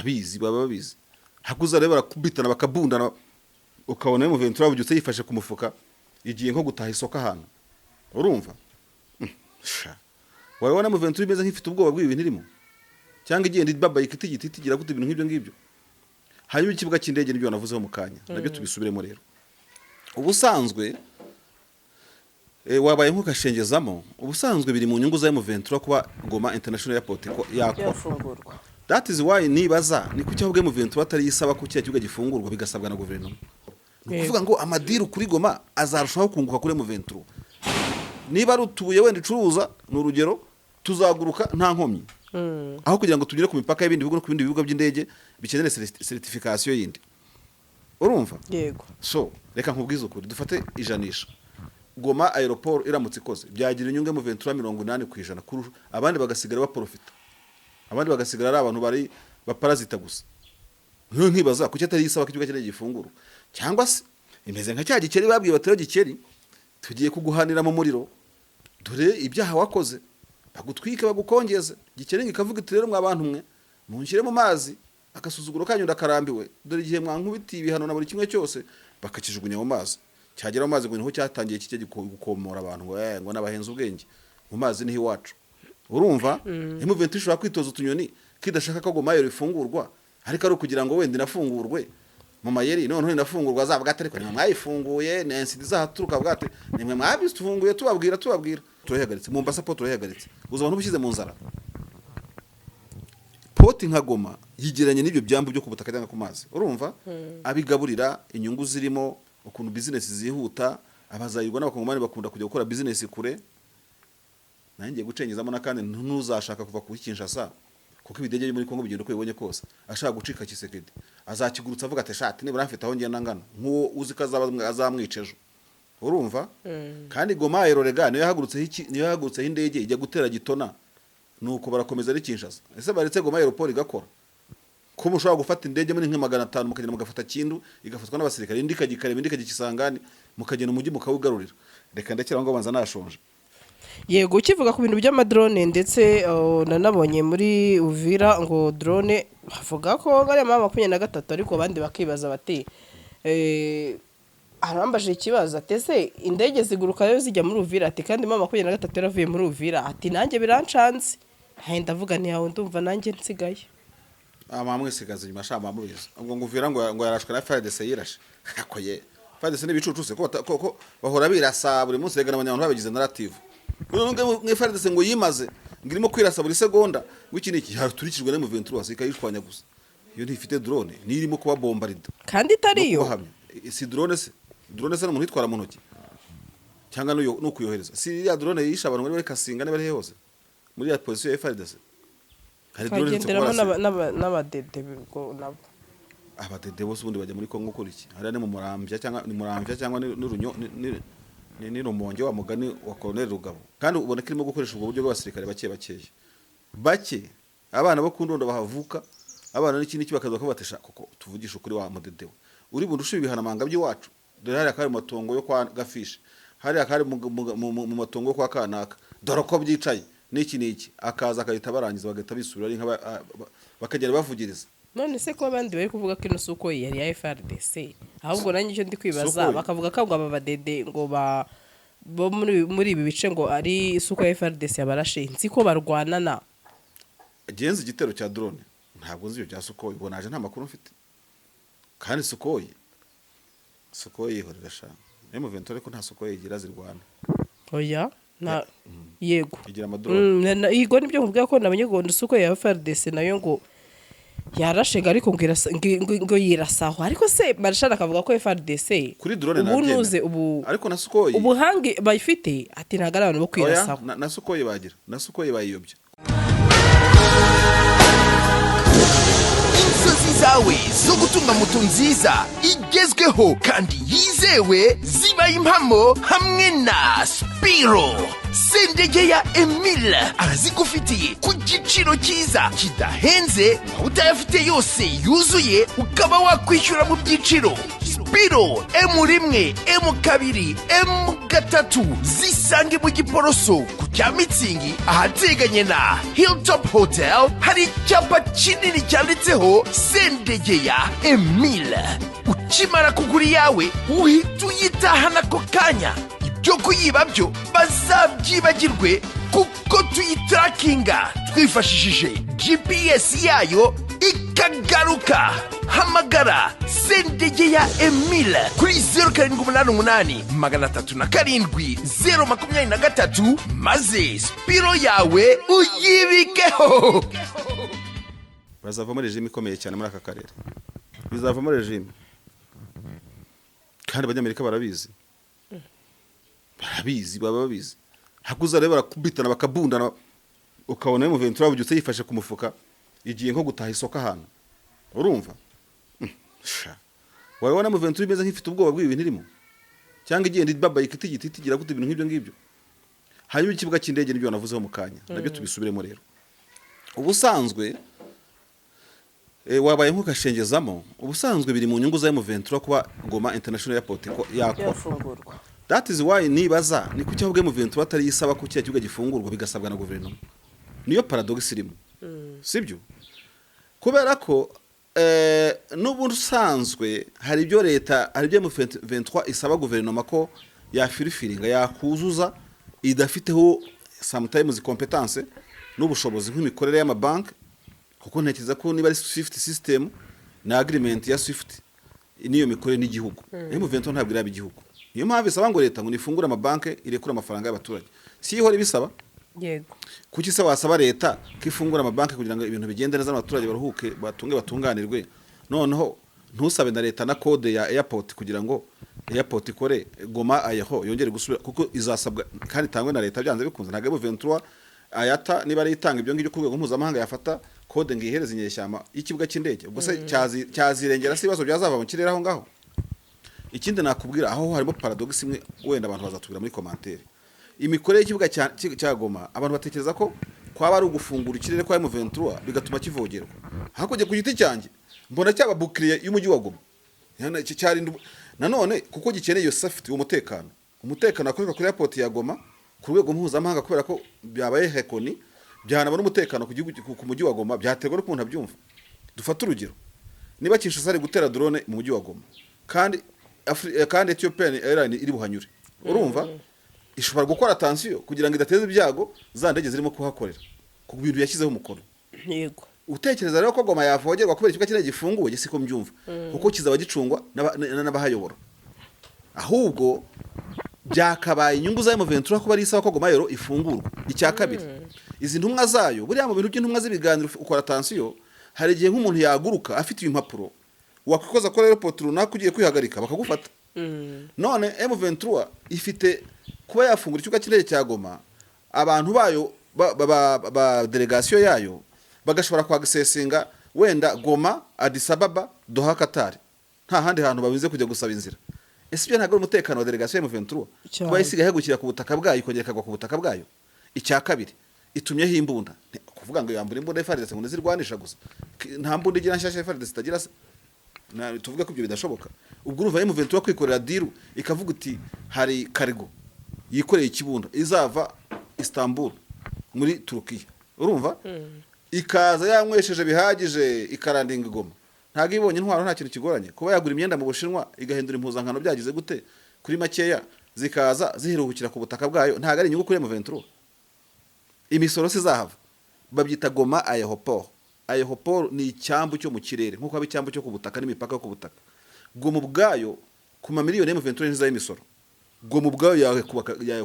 Barabizi, baba babizi. Hakuza rero barakubitana, bakabundana, ukabona M23 yabyutse yifashe ku mufuka, igiye nko gutaha isoko ahantu. Urumva? Sha. Wabona M23 imeze nk'ifite ubwoba bw'ibi bintu irimo, cyangwa igenda ibabaye ikitigita itigira gute, ibintu nk'ibyo ngibyo. Hanyuma ikibuga cy'indege nibyo navuzeho mu kanya, nabyo tubisubiremo rero. Ubusanzwe wabaye nk'ukashengezamo, ubusanzwe biri mu nyungu za M23 kuba Goma International Airport ko yakora. Yafungurwa. That is why nibaza ni kuki ahubwo M23 atari isaba ko kiriya kibuga gifungurwa, bigasabwa na guverinoma. Ni ukuvuga ngo amadeal kuri Goma azarushaho kunguka kuri M23. Niba ari utubuye wenda icuruza, ni urugero, tuzaguruka nta nkomyi, aho kugira ngo tugere ku mipaka y'ibindi bihugu no ku bindi bibuga by'indege bikenere certification yindi. Urumva? Yego. So reka nkubwize ukuri, dufate ijanisha. Goma aéroport iramutse ikoze, byagira inyungu M23 80% kurusha abandi, bagasigara baprofita, abandi bagasigara ari abantu bari baparazita gusa. Nk'iyo nkibaza kuki atari isaba ko ikibuga cy'indege gifungurwa, cyangwa se imeze nka cya gikeri babwiye bati: "Rero gikeri, tugiye kuguhanira mu muriro, dore ibyaha wakoze, bagutwike bagukongeze." Gikeri ikavuga iti: "Rero mwa bantu mwe, munshyire mu mazi, agasuzuguro kanyu ndakarambiwe, dore igihe mwankubitiye ibihano na buri kimwe cyose." Bakakijugunya mu mazi, cyagera mu mazi ngo niho cyatangiye kijya gukomora abantu ngo ngo nabahenze ubwenge, mu mazi niho iwacu. Urumva, M23 ishobora kwitoza utunyoni kidashaka ko Goma yo ifungurwa, ariko ari ukugira ngo wenda inafungurwe mu mayeri. Noneho inafungurwa azavuga ati: "Ariko nimwe mwayifunguye." Ni incident izahaturuka, avuga ati: "Nimwe mwabifunguye, tubabwira, tubabwira, turayihagaritse." Mombasa port turayihagaritse, uzi abantu ubishyize mu nzara. Port nka Goma yigeranye n'ibyo byambu byo ku butaka cyangwa ku mazi. Urumva, abigaburira inyungu zirimo ukuntu business zihuta. Abazayirwa n'Abakongomani bakunda kujya gukora business kure. Nanjye ngiye gucengezamo n'akandi: ntuzashaka kuva kuri Kinshasa, kuko ibidege byo muri Kongo bigenda uko bibonye kose. Ashaka gucika Tshisekedi, azakigurutsa avuga ati: "Shati nibura mfite aho ngenda ngana nk'uwo uzi ko azaba azamwica ejo." Urumva? Kandi Goma aérorega niyo yahagurutseho iki, niyo yahagurutseho indege ijya gutera Gitona, nuko barakomeza ari Kinshasa. Ese baretse Goma aéroport igakora, ko mushobora gufata indege muri nka 500, mukagenda mugafata Kindu, igafatwa n'abasirikare, indi ikajya ikareba, indi ikajya Kisangani, mukagenda umujyi mukawugarurira? Reka ndekera aho ngaho, banza nashonje. Yego, ukivuga ku bintu by'amadrone ndetse nanabonye muri Uvira ngo drone bavuga ko ari ama 23, ariko abandi bakibaza bati arambajije ikibazo ati: "Ese indege ziguruka rero zijya muri Uvira?" Ati: "Kandi mama 23 yaravuye muri Uvira." Ati: "Nanjye birancanze." Ntahe ndavuga ntiyawe, ndumva nanjye nsigaye. Ama mwisigaza inyuma sha, mubizi. Ubwo ngo Uvira ngo yarashwe na FARDC, yirashe akoye FARDC n'ibicucu se, ko bahora birasa buri munsi? Rega n'abanyabantu babigize narrative none ngo FARDC ngo yimaze, ngo irimo kwirasa buri segonda, ngo iki niki yaturikijwe na M23 ikayishwanya gusa. Iyo ntifite drone niyo irimo kuba bombarida kandi itariyo. No kubahamya. Si drone se? Drone se n'umuntu uyitwara mu ntoki cyangwa n'ukuyohereza? Si iriya drone yishe abantu muri Kasinga, niba ari he hose muri ya position ya FARDC, hari drone iherutse twagenderamo kubarasa. N'abadede ubwo nabo. Abadede bose ubundi bajya muri Kongo gukora iki? Hariya ni mu Murambya cyangwa ni Muramvya cyangwa ni Runyo, ni Rumonge, wa mugani wa Colonel Rugabo. Kandi ubona ko irimo gukoresha ubwo buryo bw'abasirikare bake, bakeya bake, abana bo ku Ndondo bahavuka, abana n'iki n'iki, bakaza bakabatesha. Koko tuvugisha ukuri, wa mudede we, uri bundushe ibihanamanga by'iwacu? Dore hariya kari mu matongo yo kwa Gafishe, hariya kari mu matongo yo kwa kanaka, dore uko byicaye n'iki n'iki. Akaza akahita barangiza, bagahita bisubira ari bakagenda bavugiriza. None se ko abandi bari kuvuga ko ino Sukhoi yari ya FARDC, ahubwo nanjye icyo ndi kwibaza, Sukhoi? bakavuga ko ngo aba badede ngo ba bo muri ibi bice ngo ari Sukhoi ya FARDC yabarashe, nzi ko barwana na Genze igitero cya drone, ntabwo nzi ibyo bya Sukhoi. Ubwo naje nta makuru mfite. Kandi Sukhoi yihorera sha M23, ariko nta Sukhoi igira zirwana. Oya na yego. Igira amadrone. Yego, nibyo nkubwira ko nabonye ngo Sukhoi ya FARDC nayo ngo yarashe, ngo ariko ngo ngo yirasaho. Ariko se Marshal akavuga ko FARDC Kuri drone ubu nabyemera. nuze ubu Ariko na Sukhoi ubuhange bayifite, ati ntabwo ari abantu bo Oya, kwirasaho. na Sukhoi bagira, na Sukhoi bayiyobya. Inzozi zawe zo gutunga moto nziza igezweho kandi yizewe zibaye impamo hamwe na Spiro. Sendegeya Emile arazigufitiye ku giciro cyiza kidahenze, waba utayafite yose yuzuye ukaba wakwishyura mu byiciro. Spiro M1, M2, M3 zisange mu Giporoso ku cya Mitsingi, ahateganye na Hilltop Hotel. Hari icyapa kinini cyanditseho Sendegeya Emile. Ukimara kugura iyawe, uhita uyitahana ako kanya. Ibyo kuyiba byo bazabyibagirwe, kuko tuyitarakinga twifashishije GPS yayo ikagaruka. Hamagara Sendegeya Emile kuri 0788 307 023, maze Spiro yawe uyibikeho. Bazavamo regime ikomeye cyane muri aka karere, bizavamo regime, kandi Abanyamerika barabizi, barabizi, baba babizi. Hakuza rero barakubitana, bakabundana, ukabona M23 bubyutse yifashe ku mufuka, igiye nko gutaha isoko ahantu. Urumva? Sha. Wabona M23 imeze nk'ifite ubwoba bw'ibi bintu irimo, cyangwa igenda ibabaye ikitigita itigira gute, ibintu nk'ibyo ngibyo. Hanyuma ikibuga cy'indege nibyo navuzeho mu kanya, nabyo tubisubiremo rero. Ubusanzwe wabaye nk'ukashengezamo, ubusanzwe biri mu nyungu za M23 kuba Goma International Airport ko yakora. Yafungurwa. That is why nibaza ni kuki ahubwo M23 atari isaba ko kiriya kibuga gifungurwa, bigasabwa na guverinoma. Niyo paradox irimo, sibyo? Kubera ko n'ubusanzwe hari ibyo leta, hari ibyo M23 isaba guverinoma ko yafirifiringa, yakuzuza, idafiteho sometimes competence n'ubushobozi, nk'imikorere y'amabanki, kuko ntekereza ko niba ari SWIFT system na agreement ya SWIFT n'iyo mikorere n'igihugu, M23 ntabwo iraba igihugu. Niyo mpamvu isaba ngo leta ngo nifungure amabanki, irekure amafaranga y'abaturage. Si ihora ibisaba? Yego. Kuki se wasaba leta ko ifungura amabanki kugira ngo ibintu bigende neza, abaturage baruhuke, batunge, batunganirwe, noneho ntusabe na leta na code ya airport kugira ngo airport ikore, Goma ayeho yongere gusubira, kuko izasabwa kandi itangwe na leta byanze bikunze? Ntabwo M23 ayata niba ari itanga ibyo ngibyo ku rwego mpuzamahanga yafata code ngo ihereze inyeshyamba y'ikibuga cy'indege. Ubwo se cyazirengera se ibibazo byazava mu kirere aho ngaho? Ikindi nakubwira, aho harimo paradox imwe, wenda abantu bazatubwira muri commentaire. Imikorere y'ikibuga cya Goma, abantu batekereza ko kwaba ari ugufungura ikirere kwa M23 bigatuma kivogerwa. Hakurya, ku giti cyanjye mbona cyaba bouclier y'umujyi wa Goma. Yana- cyarinda nanone, kuko gikeneye iyo safety, umutekano wakorerwa kuri airport ya Goma ku rwego mpuzamahanga, kubera ko byabaye hekoni, byanaba n'umutekano ku gihugu, ku mujyi wa Goma. Byaterwa n'ukuntu abyumva. Dufate urugero: niba Kinshasa ari gutera drone mu mujyi wa Goma, kandi kandi Ethiopian Airline iri buhanyure, urumva ishobora gukora attention kugira ngo idateza ibyago za ndege zirimo kuhakorera ku bintu yashyizeho umukono. Utekereza rero ko Goma yavogerwa kubera ikibuga cy'indege gifunguye? Siko mbyumva, kuko kizaba gicungwa n'abahayobora. Ahubwo byakabaye inyungu za M23 kuba ari isaba ko Goma yoro ifungurwa. Icya kabiri, izi ntumwa zayo, buriya mu bintu by'intumwa z'ibiganiro ukora attention. Hari igihe nk'umuntu yaguruka afite impapuro, wakwikoza kuri airport runaka ugiye kwihagarika, bakagufata. None M23 ifite kuba yafungura ikibuga cy'indege cya Goma, abantu bayo ba delegation yayo bagashobora kwagisesinga wenda Goma, Addis Ababa, Doha, Qatar, nta handi hantu babize kujya gusaba inzira. Ese ibyo ntabwo ari umutekano wa delegation ya M23 Cyane. kuba isigaye ihagurukira ku butaka bwayo, ikongera ikagwa ku butaka bwayo? Icya kabiri, itumyeho imbunda. Kuvuga ngo yambura imbunda FARDC ngo nizirwanisha gusa, nta mbunda igira nshyashya FARDC itagira se? Tuvuge ko ibyo bidashoboka. Ubwo urumva M23 kwikorera deal, ikavuga uti hari cargo yikoreye ikibunda izava Istanbul muri Turukiya, urumva ikaza yanywesheje bihagije, ikarandinga igoma, ntabwo ibonye intwaro, nta kintu kigoranye kuba yagura imyenda mu Bushinwa, igahindura impuzankano byagize gute kuri makeya, zikaza ziheruhukira ku butaka bwayo. Ntabwo ari inyungu kuri M23? Imisoro se izahava? Babyita Goma aéroport. Aéroport ni icyambu cyo mu kirere, nk'uko haba icyambu cyo ku butaka n'imipaka yo ku butaka. Goma ubwayo, ku mamiliyoni M23 ntizayo imisoro, Goma ubwayo yawe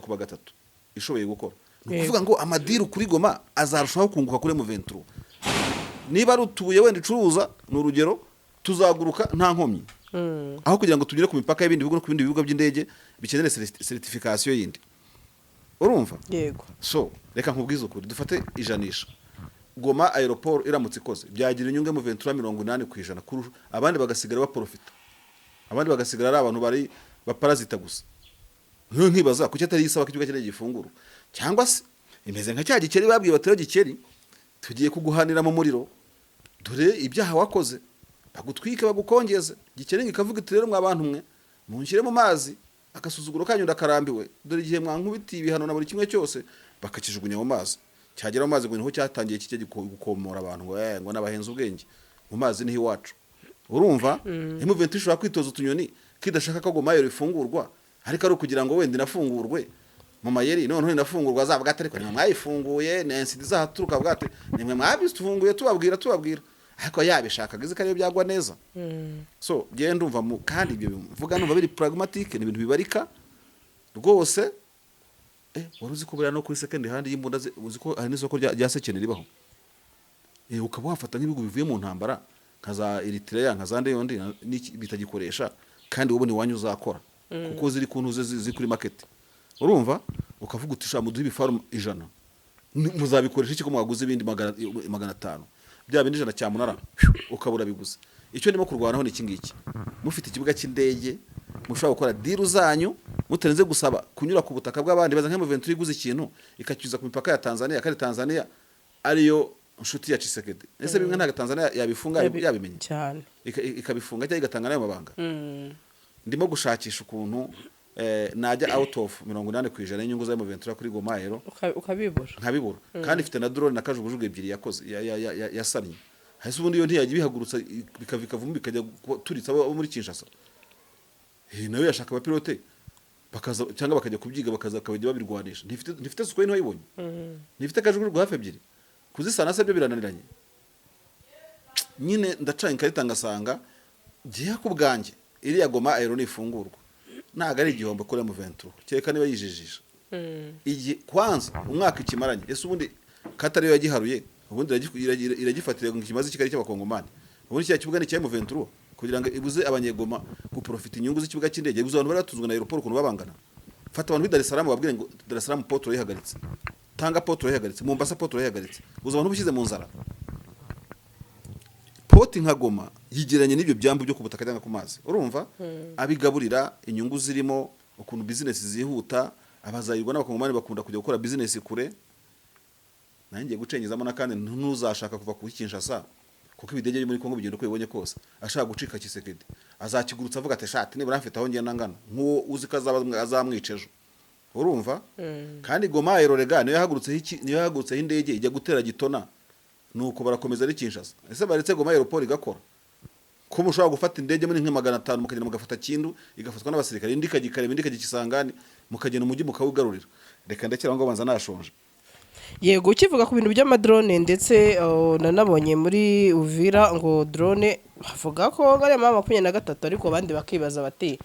kuba gatatu ishoboye gukora. Ni ukuvuga ngo ama deal kuri Goma azarushaho kunguka kuri M23. Niba ari utubuye wenda icuruza, ni urugero, tuzaguruka nta nkomyi, aho kugira ngo tugere ku mipaka y'ibindi bihugu no ku bindi bibuga by'indege bikenere certification yindi. Urumva? Yego. So reka nkubwize ukuri, dufate ijanisha: Goma aéroport iramutse ikoze, byagira inyungu M23 80%, kurusha abandi bagasigara baprofita, abandi bagasigara ari abantu bari baparazita gusa. Nk'iyo nkibaza kuki atari isaba ko ikibuga cy'indege gifungurwa, cyangwa se imeze nka cya gikeri babwiye bati: "Rero gikeri, tugiye kuguhanira mu muriro, dore ibyaha wakoze." Bagutwike, bagukongeze. Gikeri ikavuga iti: "Rero mwa bantu mwe, munshyire mu mazi, agasuzuguro kanyu ndakarambiwe, dore igihe mwankubitiye ibihano na buri kimwe cyose." Bakakijugunya mu mazi. Cyagera mu mazi ngo niho cyatangiye kijya gukomora abantu ngo n'abahenze ubwenge, mu mazi niho iwacu. Urumva, M23 ishobora kwitoza utunyoni kidashaka ko Goma ifungurwa, ariko ari ukugira ngo wenda inafungurwe mu mayeri. Noneho inafungurwa azavuga ati: "Ariko nimwe mwayifunguye." Na insidi izahaturuka avuga ati: "Nimwe mwabifunguye, tubabwira, tubabwira." Ariko yabishakaga izi ko ariyo byagwa neza. So genda ndumva mu kandi ibyo mvuga numva biri pragmatique, ni ibintu bibarika rwose. Wari uzi ko buriya no kuri second hand y'imbunda uzi ko hari n'isoko rya second ribaho? Ukaba wafata nk'ibihugu bivuye mu ntambara nka za Eritrea, nka za ndeyondi bitagikoresha, kandi wowe iwanyu uzakora kuko ziri ku ntuze ziri kuri market. Urumva, ukavuga uti: "Sha, muduhe ibifaru 100." Muzabikoresha iki ko mwaguze ibindi 500? Bya bindi 100 cyamunara ukabura biguze. Icyo ndimo kurwanaho ni iki ngiki: mufite ikibuga cy'indege, mushobora gukora deal zanyu mutarinze gusaba kunyura ku butaka bw'abandi. Baza nka M23 iguze ikintu ikacyuza ku mipaka ya Tanzania, kandi Tanzania ariyo nshuti ya Tshisekedi. Ese bimwe ntabwo Tanzania yabifunga yabimenye? Cyane. Ikabifunga cyangwa igatanga n'ayo mabanga. Ndimo gushakisha ukuntu najya out of 80% y'inyungu za M23 kuri Goma Aero. Ukabibura. Nkabibura, kandi ifite na drone na kajugujugu ebyiri yakoze yasannye. Hasi ubundi iyo ntiyajya ibihagurutsa bikavamo bikajya guturitsa abo muri Kinshasa. Nayo yashaka abapilote bakaza cyangwa bakajya kubyiga, bakaza bakajya babirwanisha. Ntifite Sukhoi? Ntiwayibonye? Ntifite kajugujugu hafi ebyiri? Kuzisana se byo birananiranye nyine? Ndacanye ikarita ngasanga ngiye ku bwanjye iriya Goma Aero nifungurwa ntabwo ari igihombo kuri M23, kereka niba yijijisha. Igihe kwanza umwaka ikimaranye, ese ubundi katari yo yagiharuye? Ubundi iragifatira ngo kimaze kikari cy'abakongomani. Ubundi kiriya kibuga ni icya M23 kugira ngo ibuze abanyegoma guprofita inyungu z'ikibuga cy'indege, ibuze abantu bari batunzwe na aéroport ukuntu babangana. Fata abantu b'i Dar es Salaam, babwire ngo Dar es Salaam port urayihagaritse, Tanga port urayihagaritse, Mombasa port urayihagaritse, uzi abantu bishyize mu nzara. Port nka Goma yigeranye n'ibyo byambu byo ku butaka cyangwa ku mazi. Urumva, abigaburira inyungu zirimo ukuntu business zihuta. Abazayirwa n'abakongomani bakunda kujya gukora business kure. Nanjye ngiye gucengezamo n'akandi: ntuzashaka kuva ku Kinshasa, kuko ibidege byo muri Kongo bigenda uko bibonye kose. Ashaka gucika Tshisekedi azakigurutsa avuga ati: "Shati nibura mfite aho ngenda ngana," nk'uwo uzi ko azaba azamwica ejo. Urumva, kandi Goma Aero rega niyo yahagurutseho iki, niyo yahagurutseho indege ijya gutera Gitona, nuko barakomeza ari Kinshasa. Ese baretse Goma Aéroport igakora, ko mushobora gufata indege muri nka 500 mukagenda mugafata Kindu, igafatwa n'abasirikare, indi ikajya ikareba, indi ikajya Kisangani, mukagenda umujyi mukawugarurira? Reka ndekera aho ngaho, banza nashonje. Yego, ukivuga ku bintu by'amadrone ndetse nanabonye muri Uvira ngo drone bavuga ko ari M23, ariko abandi bakibaza bati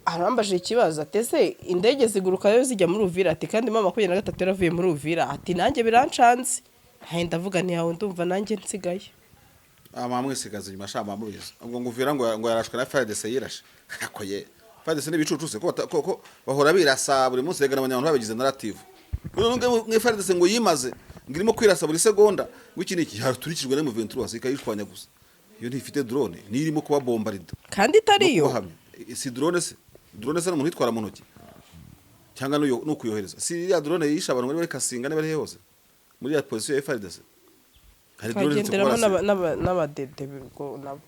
arambajije ikibazo ati: "Ese indege ziguruka rero zijya muri Uvira?" Ati: "Kandi M23 yaravuye muri Uvira." Ati: "Nanjye birancanze." Ntahe ndavuga ntiyawe, ndumva nanjye nsigaye. Ama mwisigaza inyuma sha, mubizi. Ubwo ngo Uvira ngo yarashwe na FARDC yirashe ako ye. FARDC n'ibicucu se ko bahora birasa buri munsi? Rega n'abanyabantu babigize narrative. None ngo FARDC ngo yimaze, ngo irimo kwirasa buri segonda, ngo iki niki haturikijwe na M23 ikayishwanya gusa. Iyo ntifite drone niyo irimo kuba bombarida kandi itariyo. No kubahamya. Si drone se? Drone se n'umuntu uyitwara mu ntoki cyangwa n'ukuyohereza? Si iriya drone yishe abantu bari Kasinga niba ari he hose muri ya position ya FARDC? Hari drone iherutse twagenderamo kubarasa. N'abadede ubwo nabo.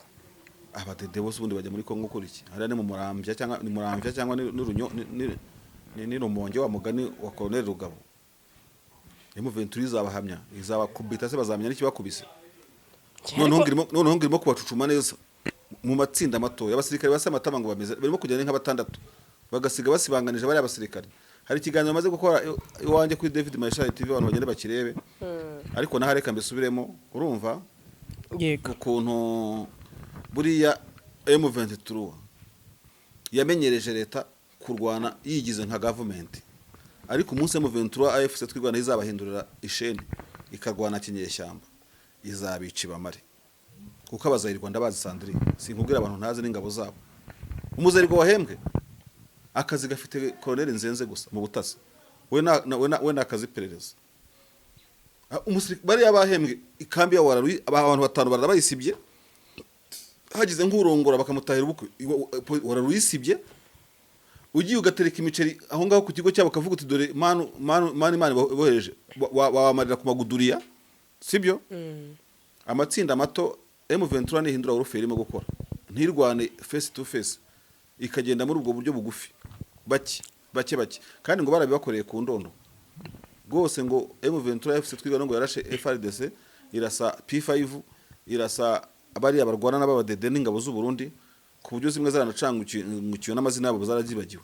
Abadede bose ubundi bajya muri Kongo gukora iki? Hariya ni mu Murambya cyangwa ni Murambya cyangwa ni Runyo ni Rumonge wa mugani wa Colonel Rugabo. M23 izabahamya, izabakubita se bazamenya n'ikibakubise. Noneho ngo irimo kubacucuma neza mu matsinda matoya. Abasirikare basa amatama ngo bameze barimo kugenda nka batandatu, bagasiga basibanganije bariya basirikare. Hari ikiganiro maze gukora iwanjye kuri David Marshal TV, abantu bagende bakirebe, ariko naho reka mbisubiremo. Urumva, ukuntu buriya M23 yamenyereje leta kurwana yigize nka government, ariko umunsi M23 AFC Twirwana izabahindurira isheni ikarwana kinyeshyamba, izabica ibamare, kuko abazayirwa ndabazi. Sandrine, sinkubwira abantu ntazi n'ingabo zabo. Umuzayirwa wahembwe akazi gafite Colonel Nzenze gusa mu butasi, we na akazi iperereza. Bariya bahembwe ikambi ya wararu, abantu batanu barara bayisibye, hagize nk'urongora bakamutahira ubukwe, wararuyisibye. Ugiye ugatereka imiceri aho ngaho ku kigo cyabo, ukavuga uti: "Dore manu manu manu Imana ibohereje," wabamarira ku maguduriya, sibyo? Amatsinda mato. M23 nihindura warfare irimo gukora, ntirwane face to face, ikagenda muri ubwo buryo bugufi, bake bake bake, kandi ngo barabibakoreye ku ndondo rwose, ngo M23 FC Twirwaneho ngo yarashe FARDC, irasa P5, irasa bariya barwana n'ababadede n'ingabo z'u Burundi, ku buryo zimwe zaranacangukiwe n'amazina yabo zarabyibagiwe,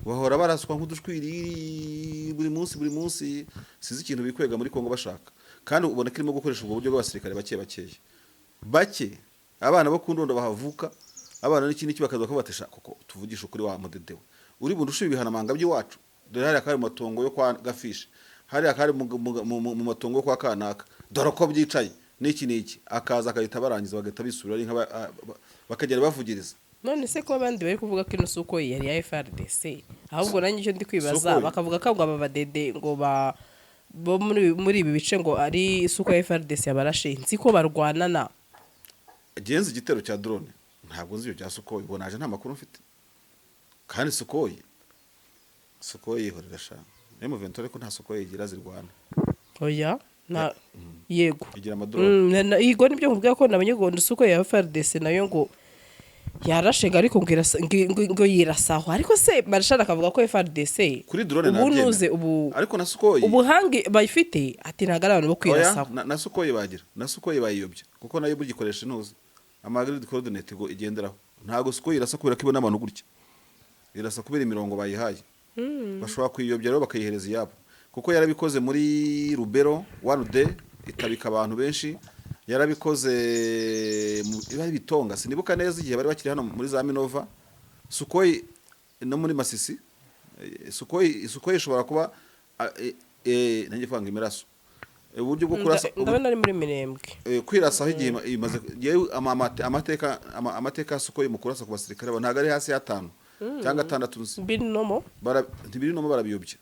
bahora baraswa nk'udushwiriri buri munsi buri munsi. Sizi ikintu bikwega muri Kongo bashaka, kandi ubona ko irimo gukoresha ubwo buryo bw'abasirikare bake bakeya bake, abana bo ku ndondo bahavuka, abana n'iki n'iki, bakaza kubatesha. Koko tuvugisha ukuri, wa mudedewe uri bundusha ibihanamanga by'iwacu? Dore hariya kari mu matongo yo kwa Gafishi, hariya kari mu matongo yo kwa kanaka, dore ko byicaye n'iki n'iki, akaza akahita barangiza, bagahita bisubira ari bakagenda bavugiriza. None se ko abandi bari kuvuga ko ino Sukhoi yari ya FARDC, ahubwo nanjye icyo ndi kwibaza, Sukhoi? bakavuga ko ngo aba badede ngo ba bo muri ibi bice ngo ari Sukhoi ya FARDC yabarashe, nzi ko barwana na Genze igitero cya drone, ntabwo nzi ibyo bya Sukhoi, ubwo naje nta makuru mfite. Kandi Sukhoi yihorera sha M23, ariko nta Sukhoi igira zirwana. Oya na yego. Igira amadrone. Yego, nibyo nkubwira ko nabonye ngo Sukhoi ya FARDC nayo ngo yarashe, ngo ariko ngo ngo yirasaho, ariko se Marshal akavuga ko FARDC Kuri drone ubu nabyemera. nuze ubu Ariko na Sukhoi ubuhange bayifite, ati ntabwo ari abantu bo Oya, kwirasaho. na Sukhoi bagira, na Sukhoi bayiyobya, kuko nayo bugikoresha intuzi amagrid coordinate ngo igenderaho. Ntabwo Sukhoi irasa kubera ko ibona abantu gutya, irasa kubera imirongo bayihaye. Bashobora kuyiyobya rero bakayihereza iyabo, kuko yarabikoze muri Rubero 1D itabika abantu benshi, yarabikoze iba ari bitonga, sinibuka neza igihe bari bakiri hano muri za Minova, Sukhoi no muri Masisi. Sukhoi ishobora kuba nanjye kuvuga ngo imiraso, uburyo bwo kurasa Ndabona ari muri Mirembwe. Kwirasaho igihe imaze yewe amateka ya Sukhoi mu kurasa ku basirikare bo ntabwo ari hasi y'atanu cyangwa atandatu nzi. Binomo. Ntibiri nomo, barabiyobya,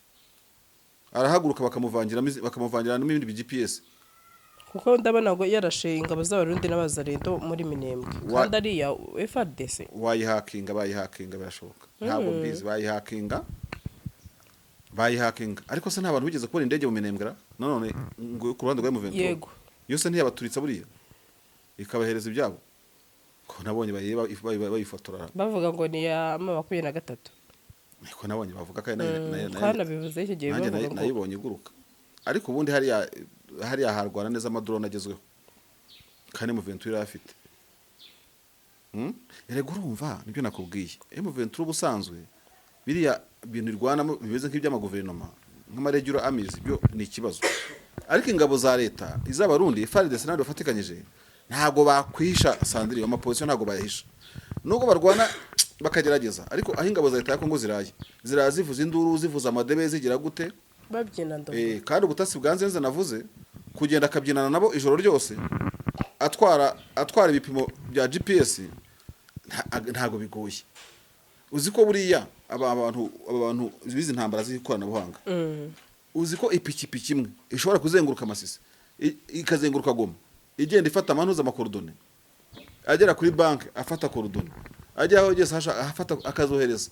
arahaguruka bakamuvangiramo ibindi bi GPS. Kuko ndabona ngo yarashe ingabo z'Abarundi n'Abazarendo muri Minembwe, kandi ari iya FARDC. Wayihakinga, bayihakinga, birashoboka, ntabwo mbizi, bayihakinga. Ariko se nta bantu bigeze kubona indege mu Minembwe ra? None ngo ku ruhande rwa M23? Yego. Yose ntiyabaturitsa buriya ikabahereza ibyabo, ko nabonye bayifotora? Bavuga ngo ni iya M23. Niko nabonye bavuga, kandi Twanabivuze icyo gihe, nanjye bavuga ngo nayibonye iguruka. Ariko ubundi hariya harwana neza amadrone agezweho, kandi M23 irayafite. Erega urumva nibyo nakubwiye, M23 ubusanzwe biriya bintu irwanamo bimeze nk'iby'amaguverinoma, nk'amaregular armies, byo ni ikibazo. Ariko ingabo za leta, iz'Abarundi, FARDC n'abandi bafatikanyije, ntabwo bakwihisha sandiri amaposition, ntabwo bayahisha nubwo barwana bakagerageza. Ariko aho ingabo za leta ya Kongo ziraye, ziraye zivuza induru, zivuza amadebe, zigira gute? Babyina ndobo. Kandi ubutasi bwa Nzenze navuze, kugenda akabyinana nabo ijoro ryose, atwara ibipimo bya GPS, ntabwo bigoye. Uzi ko buriya aba bantu bize intambara z'ikoranabuhanga, uzi ko ipikipiki imwe ishobora kuzenguruka Amasisi, ikazenguruka Goma, igenda ifata amanuza amacoordonnées, agera kuri banki afata coordonnées, ajya aho ageze afata akazohereza,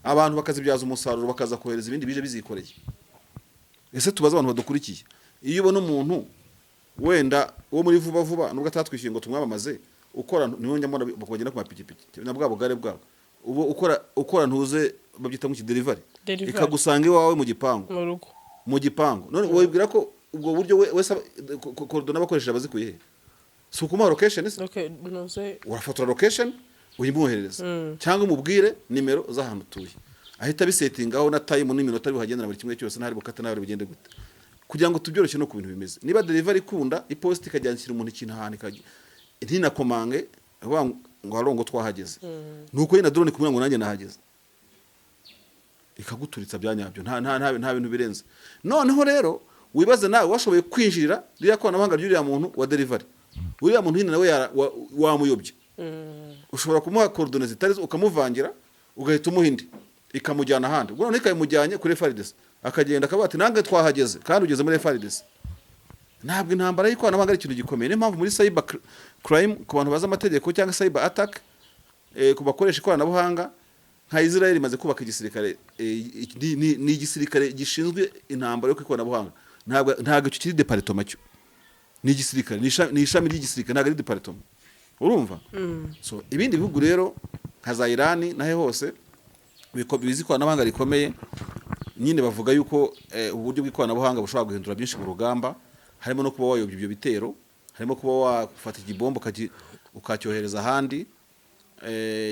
abantu bakazibyaza umusaruro, bakaza kohereza ibindi bije bizikoreye. Ese tubaze abantu badukurikiye, iyo ubona umuntu wenda wo muri vuba vuba, nubwo atatwishyuye ngo tumwamamaze, ukora, niwe njya mbona bagenda ku mapikipiki na bwa bugare bwabo, ubu ukora ntuze babyita ngo delivery? Delivery. Ikagusanga iwawe mu gipangu. Mu rugo. Mu gipangu. None wibwira ko ubwo buryo we wese coordonnées abakoresheje abazikuye he? Si ukumuha location se? Okay, ntuze. Urafotora location uyimwoherereza, cyangwa umubwire nimero z'ahantu utuye, ahita abisetingaho na time n'iminota buhagendera, buri kimwe cyose, ntari bukate n'ahari bugende gute, kugira ngo tubyoroshye. No ku bintu bimeze, niba delivery ikunda iposita ikajyanishyira umuntu ikintu ahantu ntinakomange, avuga ngo haro ngo twahageze, nuko nyine drone kumwe ngo nanjye nahageze, ikaguturitsa bya nyabyo, nta bintu birenze. Noneho rero wibaze nawe washoboye kwinjirira ririya koranabuhanga ry'uriya muntu wa delivery, uriya muntu nyine nawe wamuyobye. Ushobora kumuha coordonnées zitari zo, ukamuvangira, ugahita umuha indi ikamujyana ahandi, ubwo noneho ikayimujyanye kuri FARDC, akagenda akavuga ati nange twahageze, kandi ugeze muri FARDC. Ntabwo intambara y'ikoranabuhanga ari ikintu gikomeye. Niyo mpamvu muri cyber crime, ku bantu bazi amategeko, cyangwa cyber attack, ku bakoresha ikoranabuhanga, nka Israel imaze kubaka igisirikare, ni igisirikare gishinzwe intambara yo ku ikoranabuhanga. Ntabwo icyo kiri département, cyo ni igisirikare, ni ishami ry'igisirikare, ntabwo ari département. Urumva, so ibindi bihugu rero nka za Irani nahe hose bizi ikoranabuhanga rikomeye nyine, bavuga yuko uburyo bw'ikoranabuhanga bushobora guhindura byinshi mu rugamba, harimo no kuba wayobya ibyo bitero, harimo kuba wafata igibombo ukacyohereza ahandi,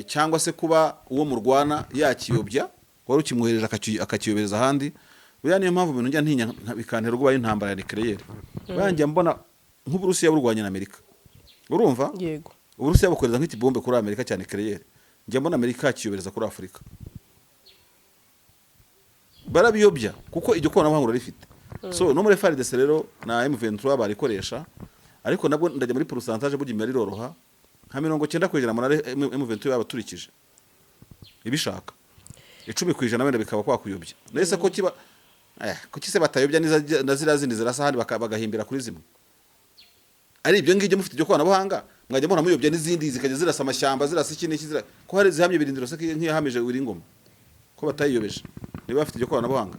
cyangwa se kuba uwo murwana yakiyobya, wari ukimwohereje akakiyobereza ahandi. Buriya niyo mpamvu ibintu njya ntinya bikantera ubwoba y'intambara ya nucléaire. Buriya njya mbona nk'Uburusiya burwanya na Amerika, urumva? Yego. Uburusiya bukohereza nk'ikibombe kuri Amerika cya nucléaire, njya mbona Amerika yakiyobereza kuri Afurika. Barabiyobya kuko iryo koranabuhanga urarifite. So no muri FARDC rero na M23 barikoresha, ariko nabwo ndajya muri pourcentage, burya imibare iroroha, nka 90% muri M23 yabaturikije ibishaka, 10% wenda bikaba kwakuyobya. Nese ko kiba kuki se batayobya na ziriya zindi zirasa ahandi, bagahimbira kuri zimwe? Ari ibyo ngibyo, mufite iryo koranabuhanga, mwajya mubona muyobya n'izindi zikajya zirasa amashyamba, zirasa iki n'iki, ko hari zihamye ibirindiro se nk'iyahamije Wiringoma, ko batayiyobeje niba bafite iryo koranabuhanga?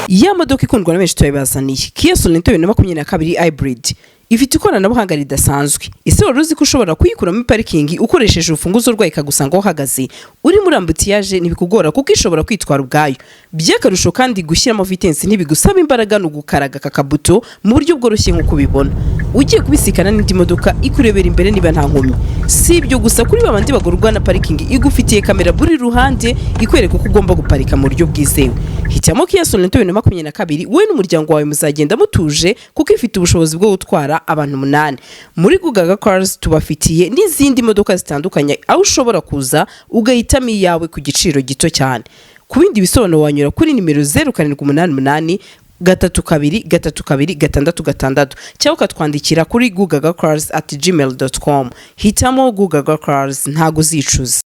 Ya modoka ikundwa na benshi turabibazaniye, Kia Sorento 2022 hybrid, ifite ikoranabuhanga ridasanzwe. Ese wari uzi ko ushobora kuyikuramo parikingi ukoresheje urufunguzo rwayo, ikagusanga aho uhagaze? Uri muri embouteillage ntibikugora kuko ishobora kwitwara ubwayo. By'akarusho kandi, gushyiramo vitesse ntibigusaba imbaraga, ni ugukaraga aka kabuto mu buryo bworoshye. Nk'uko ubibona, ugiye kubisikana n'indi modoka ikurebera imbere niba nta nkomyi. Si ibyo gusa, kuri babandi bagorwa na parikingi, igufitiye kamera buri ruhande ikwereka uko ugomba guparika mu buryo bwizewe. Hitamo Kia Sorento 2022, wowe n'umuryango wawe muzagenda mutuje kuko ifite ubushobozi bwo gutwara abantu umunani. Muri Gugaga Cars tubafitiye n'izindi modoka zitandukanye, aho ushobora kuza ugahitamo iyawe ku giciro gito cyane. Ku bindi bisobanuro wanyura kuri nimero 0788323266 cyangwa ukatwandikira kuri gugagacars@gmail.com. Hitamo Gugaga Cars, ntago uzicuza.